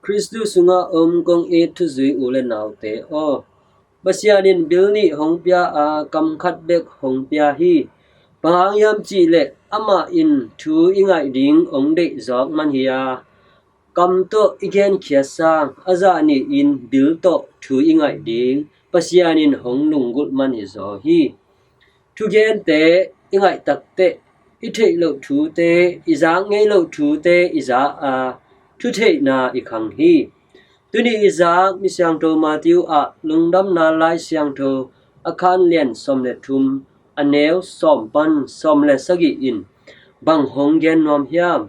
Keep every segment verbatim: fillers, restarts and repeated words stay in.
Khristu sungah om kong it thuzui u le naute aw, Pasian in bil nih hong pia a, kam khat bek hong pia hi. Bang hang hiam cih leh amah in thu i ngaih ding hong deih zawk man hi a, kam tawh i genkhia sang a zah nih in bil tawh thu i ngaih ding Pasian in hong lunggulh man hi zaw hi. Thugente i ngaih takteh i theih loh thute, i zak ngei loh thute i za a, thutheihna i khang hi. Tuni i zak Misiangtho Matthew ah Lungdamna Lai Siangtho a khan lian sawm le thum, a neu sawm pan sawm le sagih in bang hong gen nuam hiam?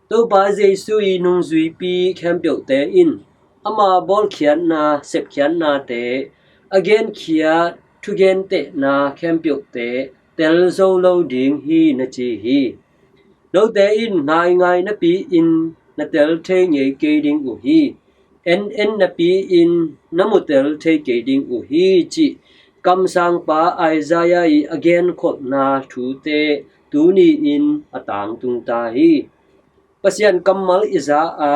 Topa Jesu i nungzuipi khempeuhte in ama bawlkhiatna, sepkhiatnate a genkhiat thugentehna khempeuhte tel zo lo ding hi, na ci hi. Note in naingai napi-in na tel thei ngei kei ding uh hi. En en napi-in na mu tel thei kei ding uh hi, cih kamsangpa Isaiah i a genkholhna thute tuni-in a tangtung ta hi. Pasian kammal i za a,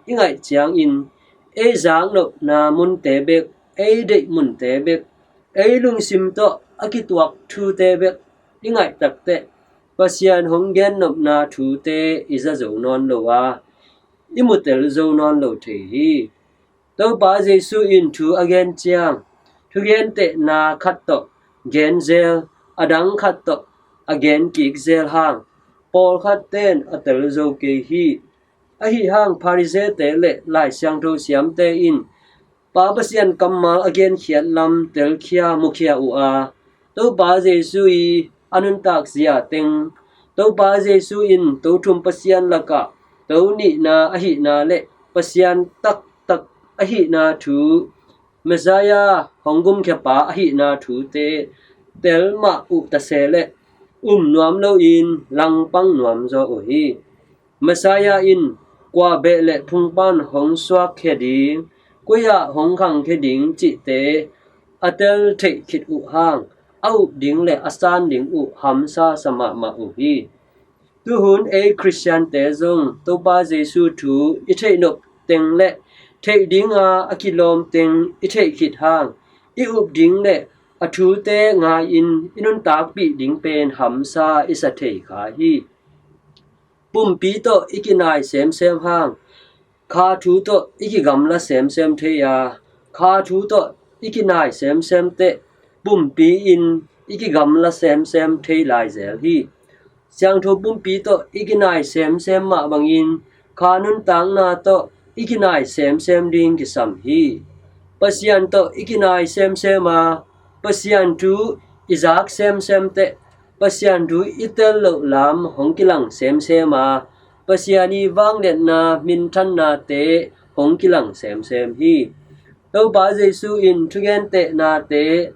i ngaih ciangin ei zaknopna munte bek, ei deih munte bek, ei lungsim tawh a kituak thute bek i ngaih takteh Pasian hong gennopna thute i za zo nawn lo a, i mu tel zo nawn lo thei hi. Topa Jesu in thu a gen ciang, thugentehna khat tawh gen zel, a dang khat tawh a gen kik zel hang, pawlkhat ten a tel zo kei hi. Ahi hang Pharisee-te le Lai Siangtho siamte in Pa Pasian kammal a genkhiat lam telkhia mukhia uh a, Topa Jesu i a nuntak zia teng, Topa Jesu in to thum Pasian lakah to nihna ahihna le Pasian taktak ahihna thu, Messiah hong gumkhiapa ahihna thute tel mah uh ta se leh um nuam loin langpang nuam zaw uh hi. Messiah in kua beh le phungpan hong suakkhia ding, koi-ah hong khangkhia ding cihte a tel theih khit uh hang, a up ding le a san ding uh hamsa sa mahmah uh hi. Tuhun ei Khristiante zong Topa Jesu thu i theihnop teng le theih dinga a kilawm teng i theih khit hang, i up ding le a thute ngai-in i nuntakpih ding pen hamsa i sa thei kha hi. Pumpi tawh i kinai semsem hang, kha thu tawh i kigamla semsem thei a, kha thu tawh i kinai semsem teh pumpi in i kigamla semsem thei lai zel hi. Siangtho pumpi tawh i kinai semsem mah bangin kha nuntakna tawh i kinai semsem ding kisam hi. Pasian tawh i kinai semsem a, Pasian thu i zak semsem teh Pasian thu i tel loh lam hong kilang semsem a, Pasian i vangliatna minthannate hong kilang semsem hi. Topa Jesu in thugentehnate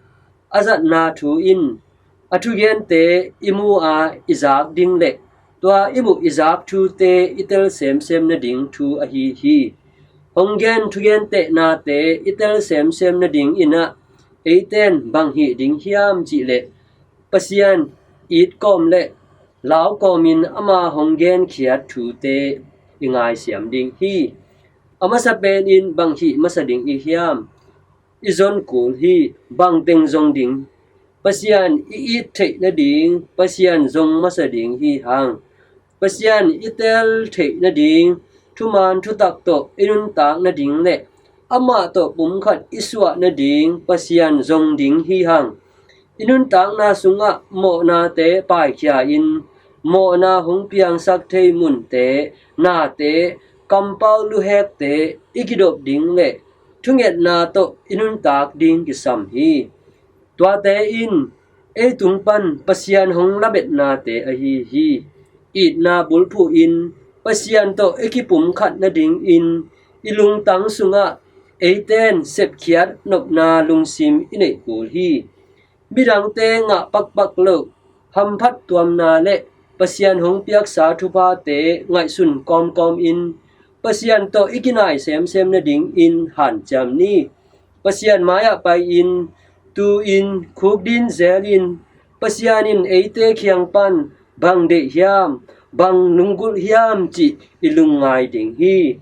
a zatna thu in a thugente i mu a i zak ding le tua i muh i zak thute i tel semsem nading thu ahi hi. Hong gen thugentehnate i tel semsem nading in ah eiten bang hih ding hiam cih leh Pasian it kawm le lau kawmin ama hong genkhiat thute i ngaisiam ding hi. A masa penin bang hih masa ding i hiam? I zon kul hi. Bang teng zong ding? Pasian i it theih nading, Pasian zong masa ding hi hang. Pasian i tel theih nading thuman thutak tawh i nuntak nading le amah tawh pumkhat i suah nading Pasian zong ding hi hang. I nuntakna sungah mawhnate paikhia in mawhna hong piangsak thei munte, nate, kampau luhekte i kidop ding le thungetna tawh i nuntak ding kisam hi. Tuate in ei tung pan Pasian hong labetnate ahi hi. Itna bulphuh in Pasian tawh i kipumkhat nadingin i lungtang sungah eiten sepkhiat nopna lungsim i neih kul hi. Midangte ngah pakpak loh, hamphat tuamna le Pasian hong piaksa thuphate ngaihsun kawmkawm in Pasian tawh i kinai semsem nadingin hanciam ni. Pasian mai-ah pai-in tu-in khukdin zelin Pasian in eite khiang pan bang deih hiam, bang lunggulh hiam cih i lungngai ding hi.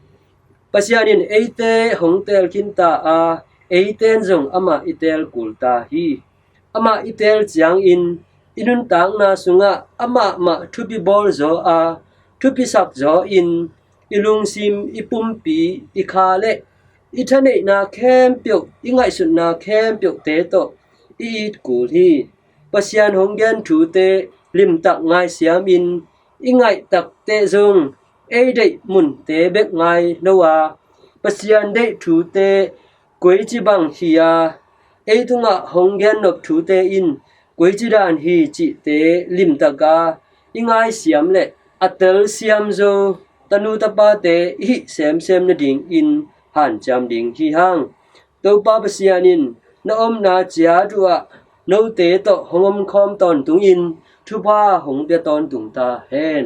Pasian in eite hong teel khin ta a, eiten zong amah i teel kul ta hi. Amah i teel ciangin i nuntakna sungah amah mah thupi bawl zaw a, thupi sak zaw in i lungsim, i pumpi, i kha le i thaneihna khempeuh, i ngaihsutna khempeuhte tawh i it kul hi. Pasian hong gen thute limtak ngaisiam in i ngaih takteh zong ei deih munte bek ngai lo a, Pasian deih thute koici bang hi a, ei tungah hong gen nop thute in koici dan hi cihte limtak a i ngaisiam le a telsiam zo tanu tapate i hih semsem nadingin hanciam ding hi hang. Topa Pasian in na omna ciat uh ah note tawh hong omkhawm tawntungin thupha hong pia tawntung ta hen.